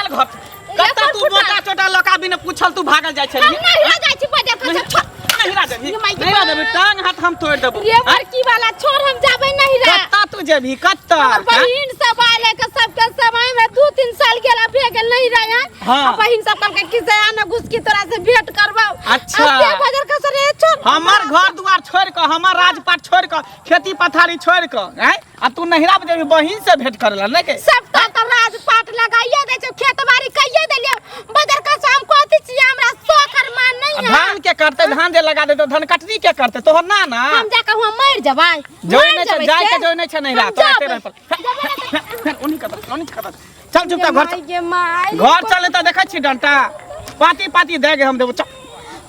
चल घर। कत्ता तू मोटा चोटा लका बिना पूछल तू भागल जाइ छली? हम नहीं जाइ छी बाजार खा, छोड़। नहीं रा देबी? ये माई के नहीं रा देबी, टांग हाथ हम तोड़ देबो। रे बड़की वाला छोड़, हम जाबै नहीं रे। कत्ता तू जेबी कत्ता? हमर बहिन सब आले के सबके समय में 2-3 साल गेला भे गेल नहीं रहे। हाँ। आ बहिन सब कहलकै कि से आना घुस की तोरा से भेंट करबौ। अच्छा। आ से बाजार खा रे, छोड़। हमर घर दुआर छोड़ के, हमर राजपाट छोड़ के, खेती पथारी छोड़ के, हैं, आ तू नहिरा में जेबी बहिन से भेंट करे ला नहीं के? सब तो तो राजपाट लगाइए दे छौ, खेत बाड़ी कहिए देलियो। बाजार खा से हम कथी छी, हमरा शौक और मान नहीं है। धान के करते, धान जे लगा देते, धान कटनी के करते तोहर ना ना? हम जाके हुआ मर जबै। जो मर नहीं छे, जेबै जाय के से। जो नहीं छे नहिरा, हम तोरा एते जेबै। रह पर। उन्हीं का उन्हीं का चल, चुपचाप घर चल। माय गे my. घर चले त देखै छी डंटा पाती पाती दे के हम देबो, चल।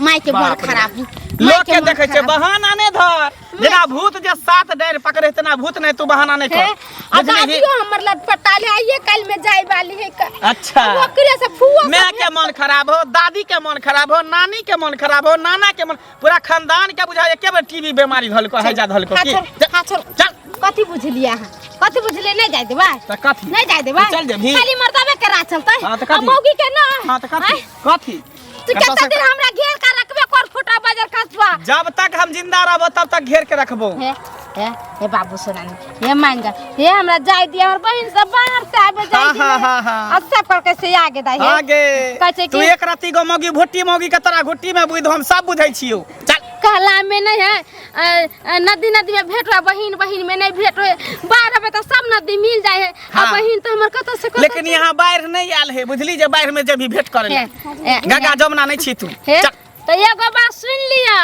माय के मन बाप रे। खराब है। लोग के देखै छै बहाना नहीं धर, जेना भूत जे सात डारि पकड़े तेना भूत नहीं, तू बहाना नहीं हे, कर। आ बुझलिही? दादियो हमर लटपटा ले आइए कल में जाय वाली है अच्छा। ओकरे से फुआ माय के मन खराब हो, दादी के मन खराब हो, नानी के मन खराब हो, नाना के मन, पूरा खानदान के बुझा एके बेर टीबी बीमारी धलको, हैजा धलको की। हाँ छोड़, चल। कथी बुझलिए अहाँ? कथी बुझलिए? नहीं जाय देबै। त कथी? नहीं जाय देबै। चल जेबही। खाली मर्दावे के राह चलतै। हाँ, त कथी? आ मौगी के ना। हाँ त कथी? आँय? कथी? तू कतऽ केतना से- दिन हमरा घेर के रखबे कर फुटा बाजार खसबा? जब तक हम जिंदा रहबो तब तक घेर के रखबो। हे हे हे बाबू सोनानी, हे मान जा, हे हमरा जाय दिया, हमर बहिन सब बाहर से आबे जाय। हाँ, हाँ, हाँ, हाँ। आ सब करके से आगे दाई हे। आगे कहै छै तू कि एक राति गो मौगी भुट्टी मौगी के तोरा घुट्टी में बुझ हम सब बुझै छियौ, चल। कहला में नहीं है, अ, अ, नदी नदी में भेंट हुआ, बहिन बहिन में नहीं भेंट हुए। बाढ़ आबे तो सब नदी मिल जाए है। आ हाँ। बहिन तो हमर कतौ से कतौ। लेकिन यहाँ बाढ़ि नहीं आयल है, बुझली, जे बाढ़ि में जब भेंट करे हे, हे, गंगा जमुना नहीं छी तू। हे चल। तो एगो बात सुन लिया,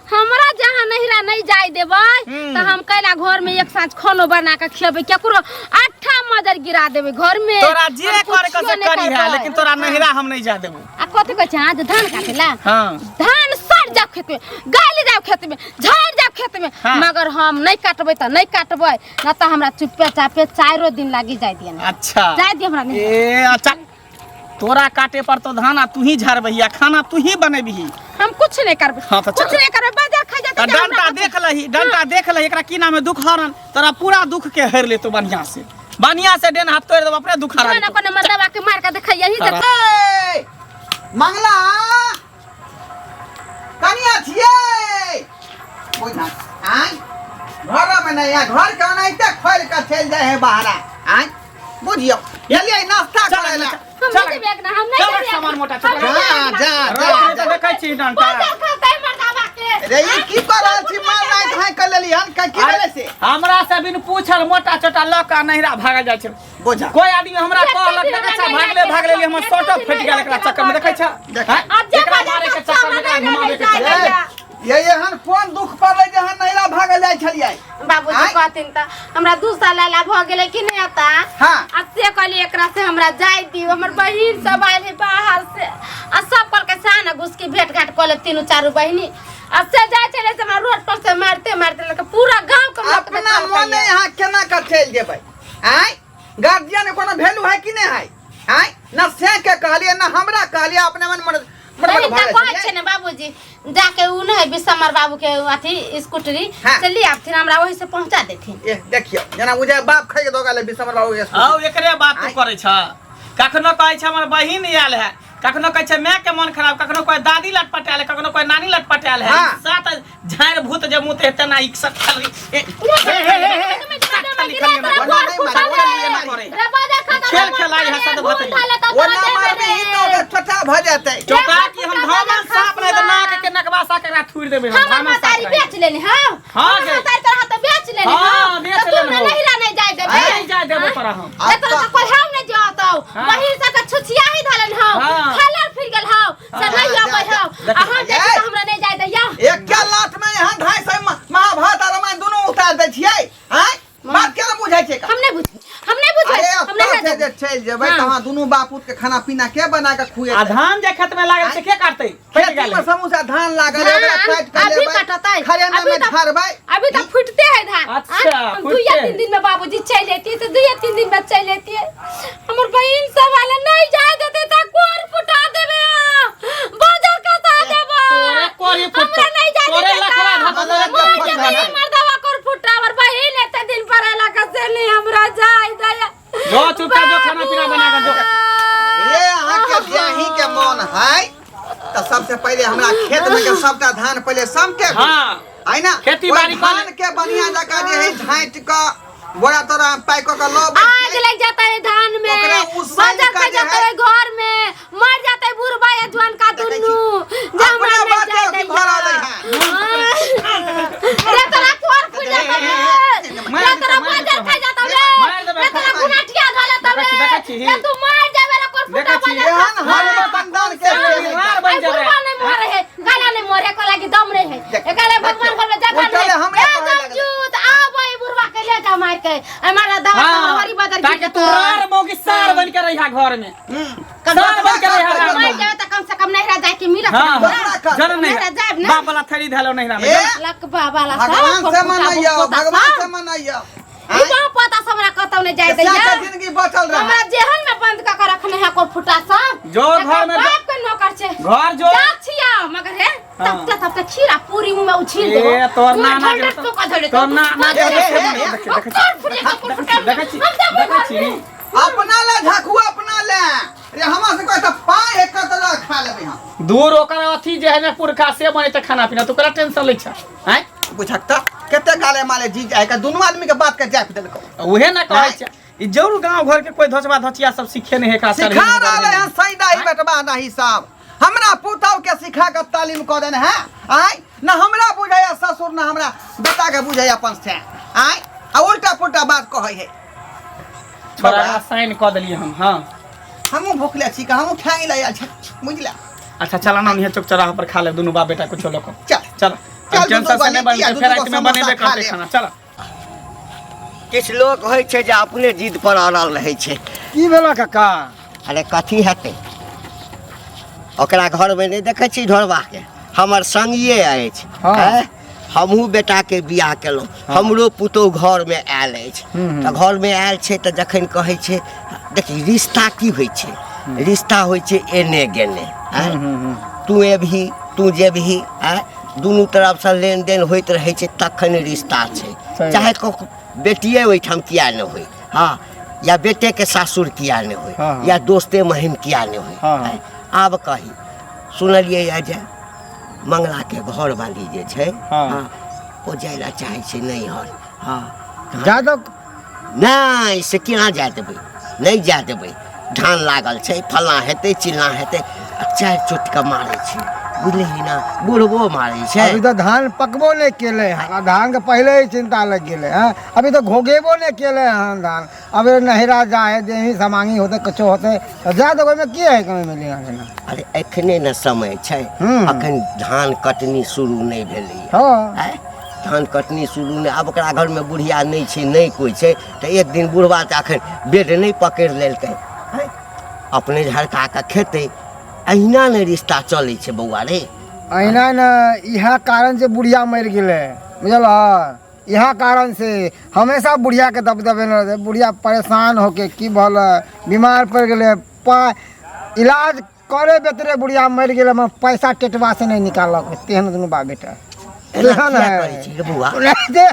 हमरा जहाँ नहिरा नहीं जाय देबै तो हम कैला घर में एक साँझ खानो बना के खियेबै, केकरो आठा मजर गिरा देबै घर में। तोरा जे हम करे के कुछो से नहीं करी है, करबै। लेकिन तोरा नहिरा हम नहीं जा देबो। आ कथी कहै छै अहाँ जे धान काटेला? हाँ। धान सड़ जाओ खेत में, गाली जाओ खेत में, झाड़ जाओ खेत में। हाँ। मगर हम नहीं काटबै तऽ नहीं काटबै, न तऽ हमरा चुप्पे चापे चारो दिन लागी जाय दिए। अच्छा। जाय दिए हमरा नहीं। ए अच्छा, तोरा काटे पर तो धान आ तू ही झाड़बही आ खाना तू ही बनेबही। हम कुछ नहीं करबै। हाँ, तऽ चल। कुछ नहीं करबै, बाजार खा जाते। तऽ डंटा देख लही, डंटा देख लही, एकरा की नाम है दुख हरन, तोरा पूरा दुख के हर लेतो बढ़िया से, बढ़िया से डेन हाथ तोड़ देबो, अपने दुख हरा लेतो। अपन मर्दवा के मार के देखै यही हरा। ए, मंगला कनिया छियै बुझा आय घर में नहीं है, घर के ओनाहिते खोल के चलि जाइ है बाहरा। आय बुझियौ गेलियै नाश्ता चल, करै लए। हम चल। नहीं देबै ना, हम नहीं चल, देबै। सामान मोटा, चल। हम नहीं जा देबै। जा जा रात जा। के देखै छी डंटा। बाजार खतै मर्दवा के। रे ई की कर रहल छी? मार राति हाइ कर लेली हन की भेलै से? हमरा से बिन पूछल मोटा चोटा लऽ के नहिरा भागल जाइ छै। बोझा कोई आदमी हमरा एते कहलक दिन देखै छ हमरा भागले नहि भागले हमर एते शर्टो दिन फटि गेल एकरा नहि चक्कर में देखै छ। देख। हैं? आ जे एकरा बाजार मारे के खा चक्कर में एकरा हमरा घुमावे के नहि चक्कर में। जाय। ये एहन कोन दुख पड़लै जे अहाँ नैरा भागल जाइ छलियै? बाबूजी आँय? कहथिन तऽ हमरा 2 साल आला भऽ गेलै कि नहि आता। हाँ। आ से कहलियै एकरा से हमरा जाय दियौ, हमर बहिन सब आयल है बाहर से आ सब कहलकै से आना घुस के भेंट घाट कऽ ले तीनू चारू बहिनी। आ से जाइ छलै से हमरा रोड पर से मारते मारते लड़का पूरा गाँव के लोक अपना देखलकै। मने अहाँ केना कऽ चलि जेबै? आँय, गार्जियन कोनो वैल्यू है कि नहि है? आँय, न से के कहलियै न हमरा कहलियै, अपने मन मन मन तनी भऽ तऽ जाइ कहै छलियै। छै ने बाबूजी, जाके उ नहि विशंबर बाबू के अथी स्कूटरी हाँ। से ले आबथिन, हमरा ओहि से पहुंचा देथिन। ए देखियौ जेना बुझाय बाप खाइ के दऽ गेलै विशंबर बाबू के स्कूटरी। आउ एकरे बात तू करै छ, कखनो कहै छ हमर बहिन आयल है, कखनो कहै छै माय के मन खराब, कखनो कहै दादी लटपटायल है, कखनो कहै नानी लटपटायल है। हाँ। सात झाड़ भूत जे मुँह ते ना एक सब खाली ए, हे, हे, हे, हे, सात खाली खाली ना ओना नहि मारे, ओना नहि मारे। खेल खेलाइ है सद भतै। ओना मारबही तऽ ओकर छोटा भऽ जेतै। चोटा की हम धामन साफ नहीं तऽ नाक के नकबा सा के एकरा थुरि देबै हम हमर धामन साफ महतारी नहीं। बेच लेने हौ। हाँ हमर गे। महतारी तोरा हाथ बेच लेने हाँ, हौ। बेच तऽ तू लेने हमरा हौ। नहिरा नहि जाय देबै। नहीं जाय देबो तोरा हम। आ एतऽ तऽ कोई हौ नहि जे औतौ। हाँ। बहिन सबके छुछिया ही धलन हौ। हाँ। खलर फिर गेल हौ। से हाँ, नहीं जा, अबै जा। हौ। आ हम जाइ छी तऽ हमरा नहि जाय दैया। एके लात में यहाँ 250 महाभारत आ रामायण दुनू उतार दै छियै। आँय, बात केना बुझै छै हम नहि बुझबै, हम नहि बुझबै, अरे हम नहि एतऽ से जाबै। जे चलि जेबै हाँ। तऽ अहाँ दुनू बापूत के खाना पीना के बना के आ खुएतै? धान जे खेत में लागल छै के काटतै? फटि खेती गेल में समोसा धान लागल है, ओकरा धान काटि के अभी लेबै, कटतै, खरियाना अभी में तऽ- झाड़बै। अभी तऽ फुटते है धान। अच्छा, आँ, हम फुटते दुइया है। तीन दिन में बाबूजी चलि अयतियै तऽ दुइया तीन दिन में चलि अयतियै। हमर बहिन सब आयल नहीं जाय देतै तऽ कोर फुटा देबै अहाँ। बाजार खसा देबै। तोरे कोरी फुटतौ। हमरा नहीं जाय तोरे देतै लखड़ा तऽ। धऽ देतौ, मार फुट देबै, जाय। मर्दवा कोर फुटा, हमर बहिन एते दिन पर अयला के से नहीं हमरा जाय दैया। जो चुपचाप जो खाना पीना बना के जो। ये तऽ सबसे पहिले हमरा खेत में के सबटा धान पहिले समटे हाँ है ना खेती ओहि बाड़ी कऽ धान के बढ़िया जकाँ जे है झाँटि कऽ बोरा तोरा पैक कऽ के लऽ आग लग जाता है धान में ओकरा उसैन बजर का खा जे जाता है- है घर में मर जाता है बुढ़बा या जवान का देखै छी। दुनू जा हमरा अपने नहीं बाटे जाए अथी भऽ रहलै दैया रे तोरा कोर फूट जाता रे मार रे तोरा देतौ, मार बजर देतौ। खा जाता रे मार देबै, रे तोरा खा गुनाठिया धऽ लेता देखै छी, रे देखै छी। रे तू मर जाबे रे कोर फूटा देखै छी। बजर एहन हर खानदान के बीमार बन आई जेबै बुढ़बा नहीं मरे है काला नहीं मरे काला की दम नहीं है देख, एकले भगवान घर में जगह उल्टा नहीं ले हमरे ए कहै लगलै। गमजूत आब ई बुढ़बा के ले जा मार के हमारा दवा हाँ, हरी बदल ताकि तू रार मौगी सार बन के रहिया घर में सार बन के रहिया घर मर में जाए तो कम से कम नहिरा जाए के मिलत हाँ ना। हाँ जरूर नहीं नहिरा जाएब ना बाप वाला थैली धैलो नहीं ए, रहा लकबा वाला सब भगवान से मनैयो भगवान से सब मनैयो ई बाप पता सब हमरा कतौ नहीं जाए दैया जिंदगी बचल रहा हमरा जेहन में बंद क के रखने है को फुटा सब जो एकर घर में- बाप के नौकर छै घर जो जा छिया मगर हे हाँ। तब तब तक खीरा पूरी मुंह में उछील देबो ए, तोर नाना के के तोर नाना के ए, ए, ए, देख, देख, छी, देखै छी अपना ले झाकू अपना ले रे हमरा से कहै तऽ पाइ एक कतरा खा लेबै हम दूर ओकर अथी जे है ने पुरखा से बनै छै खाना पीना तू करा टेंशन लै छ हैं बुझक तऽ कते गाले माले जी जाए के दुनू आदमी के बात के जाप देलको उहे ना कहै छै ई जरूर गांव घर के कोई धोचबा धोचिया सब सीखे नहीं है एकरा सिखा रहले हैं सैदा ही बेटबा नहीं साहब हमरा पुतहु के सिखा के तालीम कऽ देने है आय न हमरा बुझैया ससुर न हमरा बेटा के बुझैया अपन से आय आ उल्टा पुल्टा बात कहै है छोरा साइन कऽ देलियै हम हाँ हमहूँ भूखले छी का हमहूँ खाइ लए आयल छी बुझला अच्छा चला ना निहे चौक चौराहा पर खा ले दुनू बाप बेटा कुछो लोको चल चल चल, टेंशन दुनू से नहीं गो लिट्टी आ बनते फेर दुनू गो राति में समोसा बनेबे खा करते लेब। खाना चल किछु लोक होइ छै जे अपने जिद पर अड़ल रहै छै की भेला काका अरे कथी हेतै ओकरा घरमे नहि देखै छी ढोरबाके हमर संगिए अछि हँ। आँय? हमहूँ बेटाके बियाह केलहुँ हमरो पुतोहु घरमे आयल अछि तऽ घरमे आयल छै तऽ जखन कहै छै देखी रिश्ता की होइ छै रिश्ता होइ छै एने गेने आँय? तू एबही तू जेबही आँय दुनू तरफसँ लेनदेन होइत रहै छै तखन रिश्ता छै सही चाहे बेटिए ओहिठाम किया नहि होइ हँ या बेटेके सासुर किया नहि होइ हँ, हँ। या दोस्ते महिम किया नहि होइ हँ, हँ। आँय? आब कही सुनलियै यऽ जे मंगलाके घरवाली जे छै हँ। हँ ओ जाय लए चाहै छै नैहर हँ जा दो नहि से केना जाय देबै नहि जाय देबै धान लागल छै फल्लाँ हेतै चिल्लाँ हेतै आ चारि चोटके मारै छै बुझलिही ने बुढ़बो मारै छै अभी तो धान पकबो नहीं केले हैं आ धान के पहले ही चिंता लग गेले हैं अभी तो घोगेबो नहीं केले हैं धान अब नहिरा जाए जे ही समांगी होते कुछो होते तो जा दो ओहिमे की है कहीं में लेना देना अरे एखने ने समय छै हम्म। अखन धान कटनी शुरू नहि भेलैए हाँ आँय? धान कटनी शुरू नहि आब ओकरा घरमे बुढ़िया नहि छै नहि कोइ छै तऽ एक दिन बुढ़बा तऽ अखन बेड नहि पकड़ि लेलकै आँय? अपने झड़का कऽ खेतै अहिना ने रिश्ता चलै छै बौआ रे अहिना ने इएह कारण से बुढ़िया मरि गेलै बुझल इएह कारण से हमेशा बुढ़ियाके दबदबे रहै बुढ़िया परेशान होके की भल बीमार पड़ि गेलै पा इलाज करे बेतरे बुढ़िया मरि गेलै मगर पैसा टेटवा से नहि निकाललक तेहन दुनू बाप बेटा एना तेहन किया है करै छी रे बौआ दे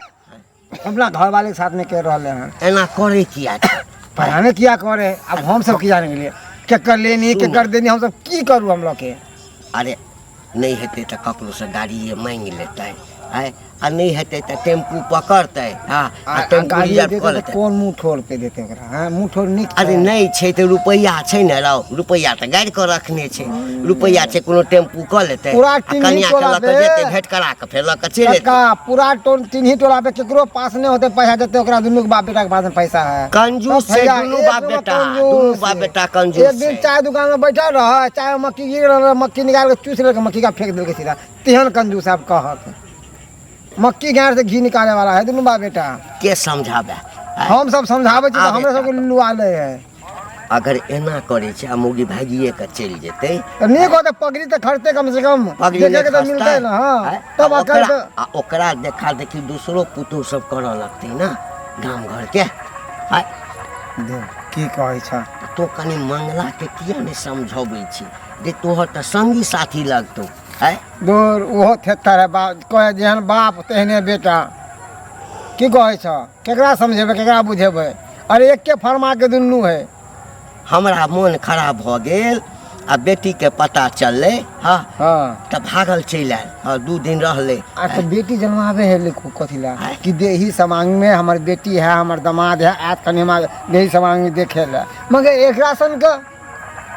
अपना घर वाले के साथ में कर रहले हैं एना करै किया छै पता नहीं किया करे अब हम सब की जाने के लिए केकर लेनी केकर देनी हम सब की करू हम लोग के अरे नहि हेतै तऽ ककरोसँ गाड़िए माँगि लेतै आँय आ नहि हेतै तऽ टेम्पू पकड़तै हँ आ टेम्पू गाड़ी रिजर्व देते कऽ तऽ लेतै कोन मुँह ठोर पे देते ओकरा हाँ मुँह ठोर नीक अरे नहि छै तऽ रुपैआ छै ने रौ रुपैआ तऽ गाड़ि कऽ रखने छै रुपैआ छै कोनो टेम्पू कऽ लेतै पूरा आ टिन्ही कनियाके टोला लऽ कऽ पे। जेतै भेँट करा कऽ फेर लऽ कऽ चलि एतै कक्का पूरा टोल तिन्ही टोला पे केकरो पास नहीं होते पैसा देते ओकरा दुनू के बाप बेटा के पास में पैसा है कंजूस सब छै भैया, दुनू एक बाप नंबर बेटा कंजूस दुनू बाप है। बेटा कंजूस एक दिन छै चाय दुकान में बैठल रह चाय में मक्खी गिर रहल मक्खी निकाल के चूस लेके मक्खी का फेंक देलके सीधा तेहन कंजूस आप कहत मक्की गाड़ से घी निकाले वाला है दुनू बाप बेटा के समझाबे हम सब समझाबै छी तऽ आबे हमरे सबके लुआ ले है अगर एना करै छै आ मौगी भागिए कऽ चलि जेतै तऽ नीक होतै पगड़ी तऽ खरीदते कम से कम पगड़ी देखे नहि के तऽ मिलतै खसतै ने हाँ आँय? तब आ अकल ओकरा तऽ आ ओकरा देखा देखी दोसरो पुतोह सब करऽ लगतै ने गाम घरके आँय दे, की कहै छ तो कनि मंगलाके किया नहि समझबै छी जे तोहर तऽ संगी साथी लगतौ आँय दूर ओहो थेथर है बाप कहै जेहन बाप तेहने बेटा की कहै छ केकरा समझेबै केकरा बुझेबै अरे एके फर्मा के दुनू है हमरा मोन खराब भऽ गेल आ बेटीके पता चललै। हँ। हाँ। तऽ भागल चलि आयल। हँ, 2 दिन रहलै। आ तो बेटी जन्मावे है लिखू कथी ला आँय? कि देही समांग में हमर बेटी है, हमर दामाद है, आयत कनी हमार देही समांग में देखे ला, मगर एकरा सन के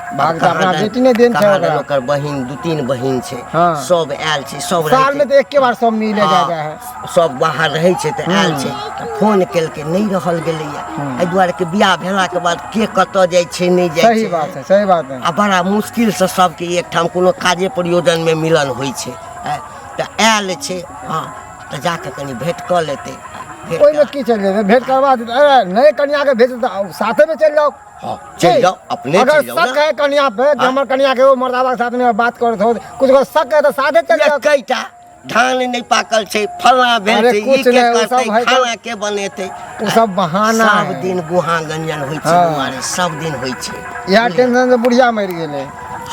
भाग तऽ अपना बेटी नहि देन छै कहाँ दन ओकरा। ओकर बहिन, 2-3 बहिन छै। हाँ। सब आयल छै, सब रहै साल में छै। तऽ एके बार सब मिले जा हाँ, जाए है। सब बाहर रहै छै तऽ आयल छै, तऽ फोन केलकै, नहि रहल गेलैया एहि दुआरे कि बियाह भेलाके बाद के कतऽ जाइ छै, नहि जाइ सही छै। बात है, सही बात है। आ बड़ा मुश्किलसँ सबके एकठाम कोनो काजे प्रयोजनमे मिलन होइ छै। तऽ आयल छै। हँ, तऽ जाकऽ कनि भेँट कऽ लेतै, भेँट ओहिमे की चलि जेतै, भेंट करवा देतै। अरे नहि, कनिया के भेज देतै, साथे में चलि जाओ। हँ, चलि जाउ अपने। अगर चलि जाउ शक ने। है कनिया पे कि हमर कनिया के वो मर्दाबा के साथ में बात करत हो, कुछ अगर शक है तो साथे चलि जाओ। एकैटा धान नहि पाकल छै, फलना भेल अरे छै, ई कुछ के नहि, ओ सब करतै है तऽ- खाना के बनेतै? ओ सब बहाना सब है। दिन गुहा गंजन होइ छै। हाँ। दुआरे सब दिन होइ छै। इएह टेंशन से बुढ़िया मरि गेलै।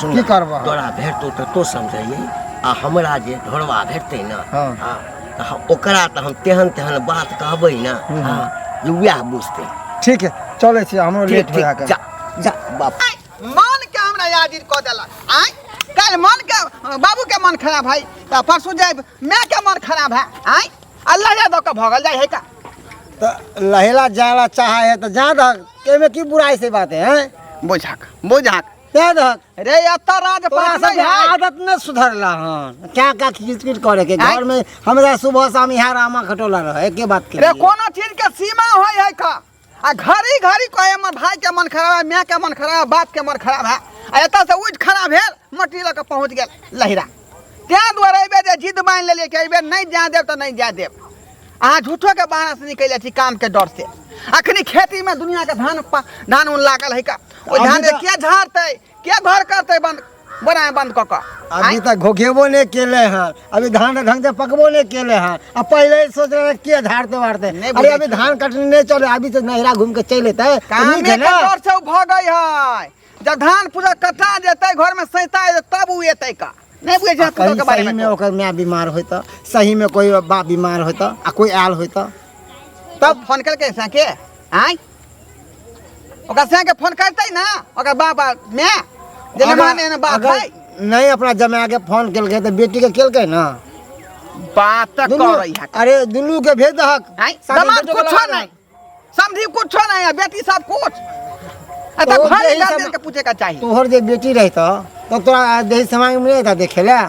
सुन की करबह? तोरा भेटतौ तऽ तो समझैयै, आ हमरा जे ढोरबा भेटतै ने, हाँ। हाँ, तऽ ओकरा तऽ हम तेहन तेहन बात कहबै ने, हाँ, जे वएह बुझतै। ठीक है, चलै छी, हमरो ठीक लेट हो ठीक जाके। जा जा बाप। आय, मन के हमरा यादिर कऽ देलक। आय, काल्हि मन के बाबू के मन खराब है, तऽ परसू जाय माय के मन खराब है। आय, अल्लाह दऽ कऽ भगल जाइ है का। तऽ लहेला जाला चाहे है तऽ जा दहक, एहिमे की बुराई से बात है, हैं? बुझक बुझक। जा दहक। रे, एतऽ राज तोरा पाट सबके नहीं है। आदत न सुधरला हन, क्या क्या खिचखिच करे के। आँय? घर में हमरा सुबह शाम यहाँ रामा खटोला रहे, एके बात के रे लिए। कोनो चीज के सीमा होय है का। आ घड़ी घड़ी कहे हमर भाई के मन खराब है, माय के मन खराब है, बाप के मन खराब है, आ एतऽ से उठि खराब भेल मट्टी लऽ कऽ पहुँच गेल लहिरा। ताहि दुआरे एहिबेर जे जिद बान्हि लेलियै कि एहिबेर नहि जाय देब तऽ नहि जाय देब। अहाँ झूठोके बहाना से निकलि जाइ छी कामके डर से। अखनी खेतीमे दुनियाके धान धान उन लागल है का, ओहि अभी धान तऽ- के झाड़तै, के घर करतै बंद बनाए बंद कऽ कऽ? अभी तक घोघेबो नहीं केले हैं, अभी धान ढंग से पकबो नहीं केले हैं, आ पहले ही सोच रहे के झाड़ते वाड़ते। नहीं अरे बुझै अभी छी। धान कटने नहीं चले, अभी तो नहरा घूम के चल एतै तऽ कामे नीक है के ना। डर से उ भगै है। जब धान पूरा कटा जेतै, घर में सैता जेतै, तब उ एतै का। नहीं बुझै छै आ पुतोह कहीं के बारे सही में में तो। ओकर माय बीमार होय तऽ, सही में कोई बाप बीमार होय तऽ, आ कोई आयल होय तऽ। तब फोन केलकै से के? आँय, ओकरा से के फोन करतै ना ओकर बाप आ माय जे अगर- मेहमान एहन बात अगर है। नहीं अपना जमा के फोन केलकै तऽ बेटी के केलकै ना। बात तऽ दुनू करै है। अरे दुनू के भेज दहक। आँय, साथे दमाद बेटो के कुछो लगा दहक। नहीं, समझी कुछो नहीं है, बेटी सब कुछ। आ तो तऽ घर यही गार्जियन सब- के पूछे के चाही। तोहर जे बेटी रहत तऽ तोरा देही समांग में नहीं देखे ला,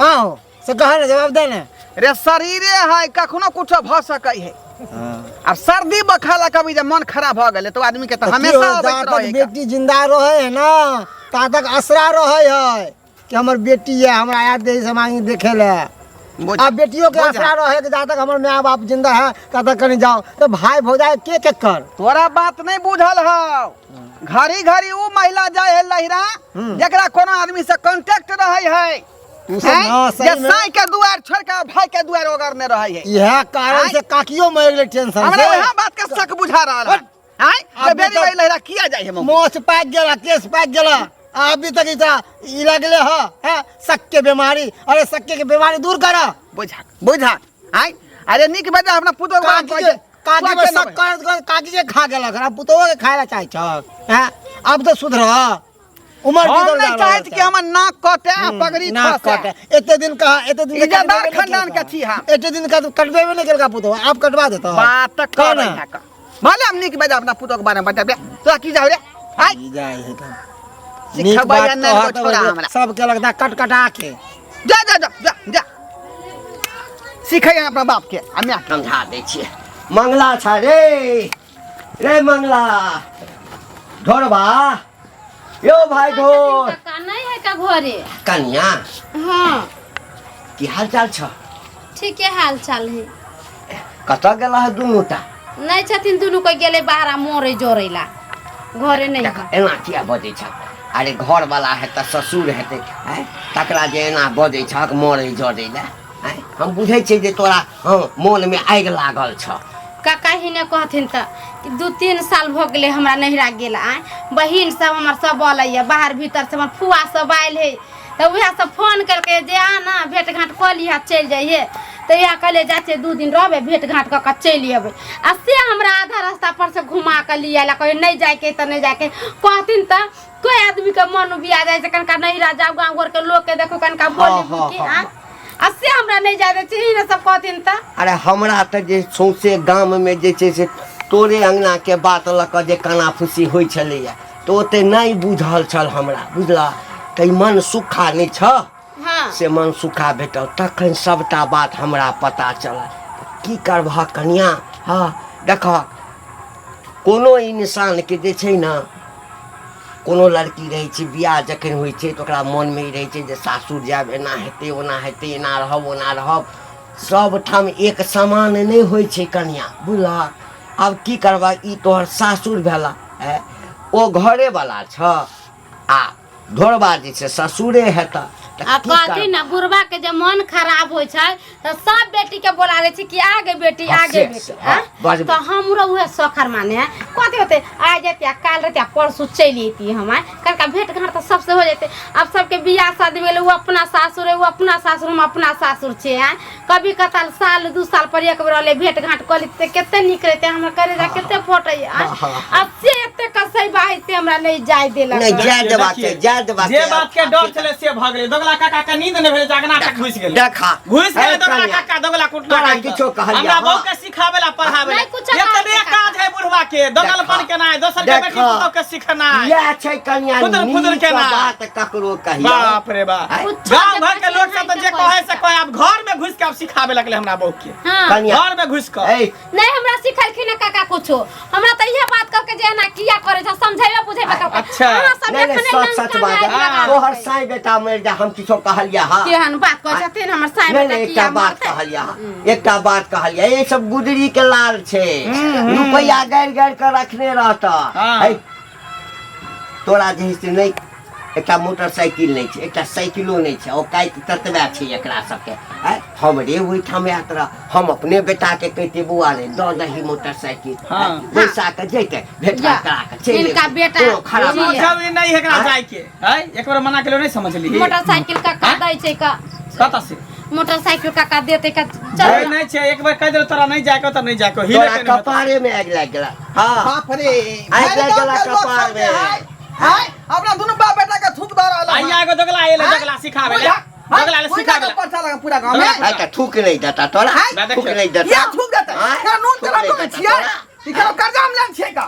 आओ से कह ने, जवाब दे ने। रे शरीरे है, कखनो कुछो भऽ सकै है। आब सर्दी बखाला कभी जे मन खराब भऽ गेलै तऽ आदमी के तऽ तऽ की हमेशा हो, अबैत जा तक रहै का। बेटी जिंदा रहे है ना ता तक असरा रहे है कि हमर बेटी है, हमरा आयत देही समांग देखे ले। आ बेटियों के बुझ। असरा रहे कि जा तक हमर माय बाप जिंदा है ता तक कहीं जाओ, तो भाई भौजाई के के कर। तोरा बात नहीं बुझल हौ। घड़ी घड़ी उ महिला जाय है लहिरा जकरा कोनो आदमी से कांटेक्ट रहे है। तू सब हैं? हाँ, सही जे में। साई के दुआर छोड़ के भाई के दुआर ओगरने रहे है। इएह कारण आँय? से काकियो मरि गेलै टेंशन हमरा से। वएह बात के शक बुझा रहल है। आँय? आब जे बेरी तऽ- बेरी लहिरा किया जाय है मम्मी? मोछ पाकि गेला, केश पाकि गेला, आ अभी तक ई ई लगले ह हैं शक के बीमारी। अरे शक के बीमारी दूर कर। बुझा बुझा। आँय? अरे नीक बेटा अपना पुतोह के बात काकी कहै के छै। काकी तोरा में केना शक बजै? कर कर काकी के खा गेलक, आ पुतोह के खाय ला चाहै छह हैं? अब तो सुधर, उमर हम बीतल नहीं जा चाहैत रहल कि छै। हमर नाक कटे आ पगड़ी नाक खसे। कटे। एते दिन कहा, एते दिन इज्जतदार कटबेबे नहि खानदान केलका। के छी हम। एते दिन का कटबेबे नहि केलका पुतोह, आब कटवा देतौ। बात तऽ कह करै ना। है का। भले हम नीक बेजा अपना पुतोह के बारे में बतेबै, तोरा की जाउ रे? आँय? ई जाइ है का। सिखबै नीक बात या नहि कहत छोड़ा हमरा। सबके लगता कटकटा के। जा जा जा जा जा, सिखै है अपना बाप के आ माय के। समझा दै छियै। मंगला छ रे, रे मंगला, ढोरबा यो भाई ढोर। काका नहीं है का घरे? कनिया। हाँ। की हाल चाल छ? ठीक है हाल चाल है। कतऽ गेला है दुनू टा? नहीं छथिन, दुनू कोई गेले बाहर मोरे जोड़ेला, घरे नहीं देख है। एना किया बजै छ? अरे घर वाला है तऽ ससुर हेतै, आँय? तकरा जे एना बजै छक मरै जरै लए, आँय? हम बुझै छियै जे तोरा, हँ, मोनमे आगि लागल छ। काका ही ने कहथिन तऽ कि 2-3 साल भऽ गेलै हमरा नैहरा गेला। आँय, बहिन सब हमर सब अलैया बाहर भीतर से, हमर फुआ सब आयल है, तऽ उएह सब फोन केलकै जे आ ना भेट घाट कऽ लिहऽ चलि जइहे। तऽ इएह कहलियै जाइ छियै 2 दिन रहबै भेट घाँट कऽ कऽ चलि अयबै आ से हमरा आधा रास्ता पर से घुमा कऽ लिअ आयल कहै नहि जाइके तऽ नहि जाइके कहथिन तऽ कोई आदमी के मन उबिया जाइ छै कनिका नैहरा जाउ गाँव घर के लोग के देखू कनिका बोली हँ, बुकी हँ, आ आ से हमरा नहि जाय दै छै ई ने सब कहथिन तऽ। अरे हमरा तऽ जे सौंसे गाममे जे छै से तोरे अङ्गनाके बात लऽ कऽ जे काना फूसी होइ छलैए तऽ ओते नहि बुझल छल हमरा, बुझलह? तऽ ई मन सुखा नहि छह? हाँ। से मन सुखा भेटल तखन सबटा बात हमरा पता चलल। की करबह कनिया? हँ, देखह कोनो इंसानके जे छै ने, कोनो लड़की रहै छै, बियाह जखन होइ छै तऽ ओकरा मोनमे ई रहै छै जे सासुर जायब, एना हेतै ओना हेतै, एना रहब ओना रहब। सबठाम एक समान नहि होइ छै कनिया, बुझलहक? आब की करबह, ई तोहर सासुर भेला, ओ घरेवला छह आ ढोरबा जे छै ससुरे हेतह। तऽ आ की कहथिन करबह? ने बुढ़बा के जे मन खराब होइ छै तऽ सब बेटी के बोला लै छै कि आगे बेटी, हाँ, आगे से, बेटी, से, हाँ, आँ? बजबै। तऽ हमरो उहे शौख माने है कथी होतै, आइ जेती आ काल्हि रहती आ परसू चलि अयती हम, आइ कनिका भेंट घाँट तऽ सबसे हो जेतै। आब सबके बियाह शादी भेलै, ओ अपना सासुर है, ओ अपना सासुर, हम अपना सासुर छियै, आँय? कभी कताल साल 2 साल पर एक बेर अलै भेंट घाँट कऽ लेतै कते नीक रहितै, हमर करेजा कते फटैया, आँय? हाँ, हाँ। आ से एते कसै बाहै से हमरा नहि जाय देलक। नहि, जाय देखिए, देबाक देखिए। छै, जाय देबाक जे छै। बात के डर छलै से भऽ गेलै। दोगला काका के नींद नहि भेलै, जागना तक घुसि गेलै। देखा। घुसि गेलै हे दोगला कन्या। काका, दोगला कुटना तोरा कहि कऽ। किछो कहलियै, हमरा हँ। बहू के सिखाबै ला, पढ़ाबै ला। नहि कुछो कहलियै एतबे काका। काज है बुढ़वा के, दोगलपन देखा। केनाइ, दोसर के बेटी देखा। पुतोह के सिखनाइ। इएह छै कन्या, फुदुर फुदुर नीक केनाइ। बात ककरो कहियौ। बाप रे बाप। आँय? कुछो गाँव जे घर के लोग सब तऽ जे कहै से कहै, आब घर में घुसि के आब सिखाबे लगलै हमरा बहू के। हाँ। कन्या। घर में घुसि कऽ। ऐ, नहीं हमरा सिखलखिन है काका कुछो, हमरा तऽ इहे बात कहके जे एना किया करै छ समझेबे बुझेबे कहके। अच्छा। अहाँ सब नहीं, नहीं, एखने सच सच लंका बात में आगि लगा तोहर देबै। साई बेटा मरि जा, हम किछो कहलिया हा? केहन बात कहै छथिन हमर साई नहीं बेटा नहीं किया एकटा बात मरतै? कहलिया हा, एकटा बात कहलिया, ये सब गुदरी के लाल छै, रुपया गाड़ि गाड़ि के रखने रहता। हाँ। है, तोरा जे है से नहीं एकटा मोटरसाइकिल नहीं छै, एकटा साइकिलो नहीं छै, औकात ततबे छै एकरा सबके। आँय, हमरे ओहिठाम आयत रह, हम अपने बेटा के कहिते बौआ रे दऽ दही मोटरसाइकिल, हाँ। आँय, बैसा के जैते भेंट या, करा के चलि हिनका अयतै। बेटा कोनो खराब जी। बात समझब ई नहीं एकरा आँय? जाय के, आँय, एक बार मना केलो नहीं समझली। मोटरसाइकिल काका आँय? दै छै का? कतऽ से? मोटरसाइकिल काका देतै का? चल नहीं, नहीं छै, एक बार कहि देलौ तोरा नहीं जाय के तऽ नहीं जाय के, हिले तोरा के नहीं होतौ। कपारे में आगि लागि गेला। हाँ। बाप रे, आगि भरि लागि गाँव गेला के लोक कपार सब में। जे है, है, अपना दुनू बाप बेटा के थूक दऽ रहल है। आइया एगो दोगला एलै, आँय? दोगला सिखाबै ले। बुझा, आँय? दोगला ले बुझा सिखाबै के ले। परचा लगा पूरा गाँव में। आइ तऽ थूक नहि देता तोरा, आँय? थूक नहि देता। या थूक देतै। आँय? एकरा नून थूक तेल हम नहि दऽ देता छियै। तोरा। ई केकरो कर्जा मे लेने छियै का?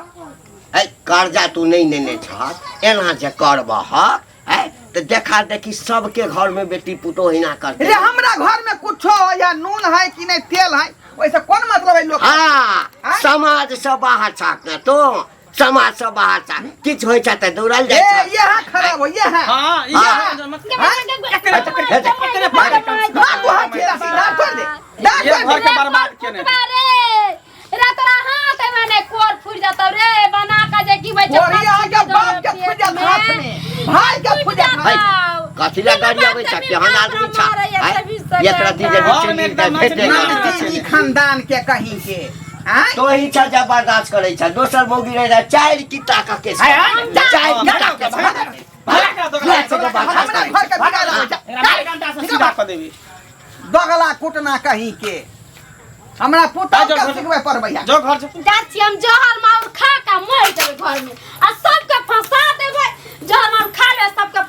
ऐ, कर्जा तू नहि नेने छहक, एना जे करबहक, ऐ, तऽ देखा देखी सबके घर में बेटी पुतोह एना करतै। रे हमरा घर में कुछो है, या नून है कि नहीं तेल है, ओइसे कोन मतलब है लोग? हाँ, आँय? समाज से बाहर छाक ना तू, समाज से बाहर छाक, किछु होइ छै तऽ दौड़ल जाइ ए, छै। ये है खराब हो, ये है। हाँ, ये हाँ। है, मतलब हाँ? एकरे पकड़। मार तू हाथ सीधा सीधा तोड़ दे, दाँत ये तोड़ घर दे। के बर्बाद केने। रे रे तोरा हाथ में ने कोर फूट जातौ रे, बना के जे की बच्चा कोरी आगे बाप के फूट जात हाथ में, भाई के फूट जात हाथ में। कथी लए गाड़ी अबै छै? केहन आदमी छ? आँय? एकरा दी जे घर में एकदम भेट नचनी गेल। नानी खानदान के कहीं के, आँय? तो ही छ जे बर्दाश्त करै छ, दोसर मौगी रहै छै, चारि किता कऽ केस आँय, आँय, चारि किता केस भगा कऽ दोगला। भगा कऽ हमरा घर के बिगाड़ आबै छै। एकरा मारि घंटा से सीधा कऽ देबी। दोगला कुटना कहीं के, हमरा पुतहु जो के घर- सिखबै पड़बै। जो घर जो। जा छी हम जहर माउर खा के मरि जेबै घर में आ सबके फंसा देबै, जहर माउर खा ले सबके।